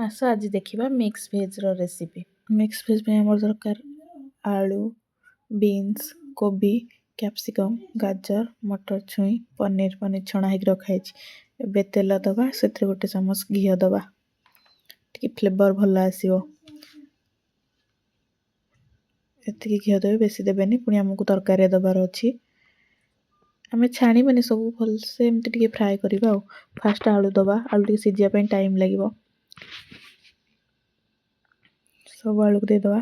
ଆସ ଆଜି ଦେଖିବା ମିକ୍ସ ଭେଜ୍ର ରେସିପି। ମିକ୍ସ ଭେଜ୍ ପାଇଁ ଆମର ଦରକାର ଆଳୁ, ବିନ୍ସ, କୋବି, କ୍ୟାପ୍ସିକମ୍, ଗାଜର, ମଟର ଛୁଇଁ, ପନିର। ପନିର ଛଣା ହେଇକି ରଖାହେଇଛି। ଏବେ ତେଲ ଦେବା, ସେଥିରେ ଗୋଟେ ଚାମଚ ଘିଅ ଦେବା, ଟିକେ ଫ୍ଲେଭର୍ ଭଲ ଆସିବ। ଏତିକି ଘିଅ ଦେବେ, ବେଶୀ ଦେବେନି, ପୁଣି ଆମକୁ ତରକାରୀରେ ଦେବାର ଅଛି। ଆମେ ଛାଣିବାନି, ସବୁ ଭଲସେ ଏମିତି ଟିକେ ଫ୍ରାଏ କରିବା। ଆଉ ଫାଷ୍ଟ ଆଳୁ ଦେବା, ଆଳୁ ଟିକେ ସିଝିବା ପାଇଁ ଟାଇମ୍ ଲାଗିବ। ସବୁ ଆଳୁକୁ ଦେଇଦେବା,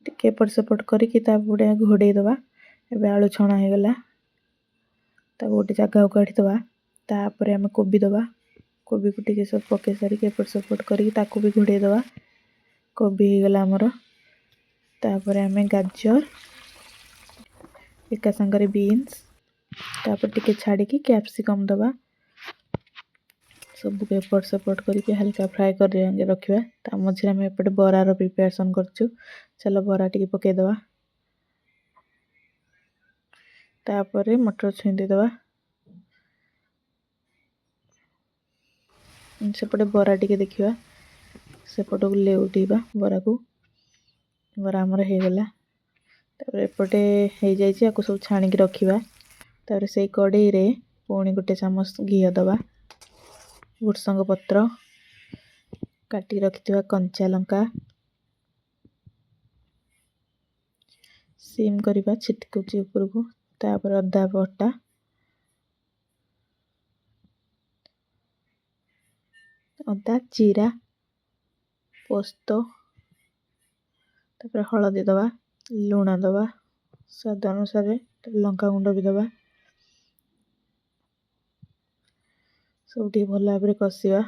ଟିକେ ଏପଟ ସେପଟ କରିକି ତାପରେ ଘୋଡ଼େଇ ଦେବା। ଏବେ ଆଳୁ ଛଣା ହେଇଗଲା, ତାକୁ ଗୋଟେ ଜାଗାକୁ କାଢ଼ିଦେବା। ତାପରେ ଆମେ କୋବି ଦେବା। କୋବିକୁ ଟିକେ ସବୁ ପକାଇ ସାରିକି ଏପଟ ସେପଟ କରିକି ତାକୁ ବି ଘୋଡ଼େଇ ଦେବା। କୋବି ହେଇଗଲା ଆମର। ତାପରେ ଆମେ ଗାଜର, ଏକା ସାଙ୍ଗରେ ବିନ୍ସ, ତାପରେ ଟିକେ ଛାଡ଼ିକି କ୍ୟାପ୍ସିକମ୍ ଦେବା। ସବୁକୁ ଏପଟ ସେପଟ କରିକି ହାଲକା ଫ୍ରାଏ କରି ରଖିବା। ତା ମଝିରେ ଆମେ ଏପଟେ ବରାର ପ୍ରିପାରେସନ୍ କରୁଛୁ। ଚାଲ ବରା ଟିକେ ପକାଇଦେବା। ତାପରେ ମଟର ଛୁଇଁ ଦେଇଦେବା। ସେପଟେ ବରା ଟିକେ ଦେଖିବା, ସେପଟକୁ ଲେଉଟେଇବା ବରାକୁ। ବରା ଆମର ହେଇଗଲା। ତାପରେ ଏପଟେ ହେଇଯାଇଛି, ଆକୁ ସବୁ ଛାଣିକି ରଖିବା। ତାପରେ ସେଇ କଡ଼େଇରେ ପୁଣି ଗୋଟେ ଚାମଚ ଘିଅ ଦେବା, ଭୃସଙ୍ଗ ପତ୍ର, କାଟିକି ରଖିଥିବା କଞ୍ଚା ଲଙ୍କା, ସିମ୍ କରିବା, ଛିଟକୁଛି ଉପରକୁ। ତାପରେ ଅଦା ବଟା, ଅଦା ଜିରା ପୋସ୍ତ, ତାପରେ ହଳଦୀ ଦେବା, ଲୁଣ ଦେବା ସ୍ୱାଦ ଅନୁସାରେ, ଲଙ୍କା ଗୁଣ୍ଡ ବି ଦେବା। ସବୁ ଟିକେ ଭଲ ଭାବରେ କଷିବା।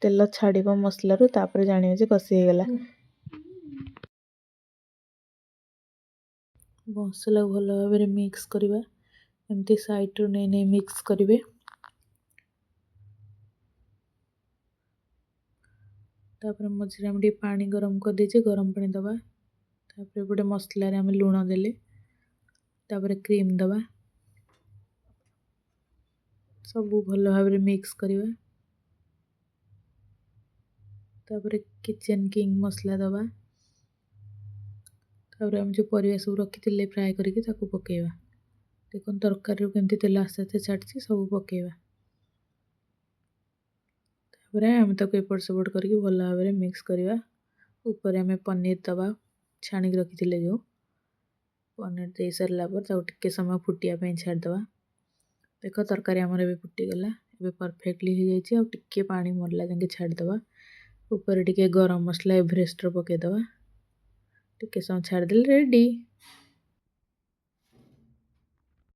ତେଲ ଛାଡ଼ିବ ମସଲାରୁ, ତାପରେ ଜାଣିବେ ଯେ କଷି ହେଇଗଲା। ମସଲାକୁ ଭଲ ଭାବରେ ମିକ୍ସ କରିବା, ଏମିତି ସାଇଡ଼ରୁ ନେଇ ନେଇ ମିକ୍ସ କରିବେ। ତାପରେ ମଝିରେ ଆମେ ଟିକେ ପାଣି ଗରମ କରିଦେଇଛେ, ଗରମ ପାଣି ଦେବା। ତାପରେ ଗୋଟେ ମସଲାରେ ଆମେ ଲୁଣ ଦେଲେ, ତାପରେ କ୍ରିମ୍ ଦେବା। ସବୁ ଭଲ ଭାବରେ ମିକ୍ସ କରିବା। ତାପରେ କିଚେନ୍ କିଙ୍ଗ ମସଲା ଦେବା। ତାପରେ ଆମେ ଯେଉଁ ପରିବା ସବୁ ରଖିଥିଲେ ଫ୍ରାଏ କରିକି ତାକୁ ପକାଇବା। ଦେଖନ୍ତୁ ତରକାରୀରୁ କେମିତି ତେଲ ଆସ୍ତେ ଆସ୍ତେ ଛାଡ଼ିଛି, ସବୁ ପକାଇବା। ତାପରେ ଆମେ ତାକୁ ଏପଟ ସେପଟ କରିକି ଭଲ ଭାବରେ ମିକ୍ସ କରିବା। ଉପରେ ଆମେ ପନିର ଦେବା, ଛାଣିକି ରଖିଥିଲେ ଯେଉଁ ପନିର। ଦେଇ ସାରିଲା ପରେ ତାକୁ ଟିକେ ସମୟ ଫୁଟିବା ପାଇଁ ଛାଡ଼ିଦେବା। ଦେଖ ତରକାରୀ ଆମର ଏବେ ଫୁଟିଗଲା, ଏବେ ପରଫେକ୍ଟଲି ହେଇଯାଇଛି। ଆଉ ଟିକେ ପାଣି ମରିଲା ଯାକେ ଛାଡ଼ିଦେବା। ଉପରେ ଟିକେ ଗରମ ମସଲା ଏଭରେଷ୍ଟର ପକାଇଦେବା। ଟିକେ ସମୟ ଛାଡ଼ିଦେଲେ ରେଡ଼ି।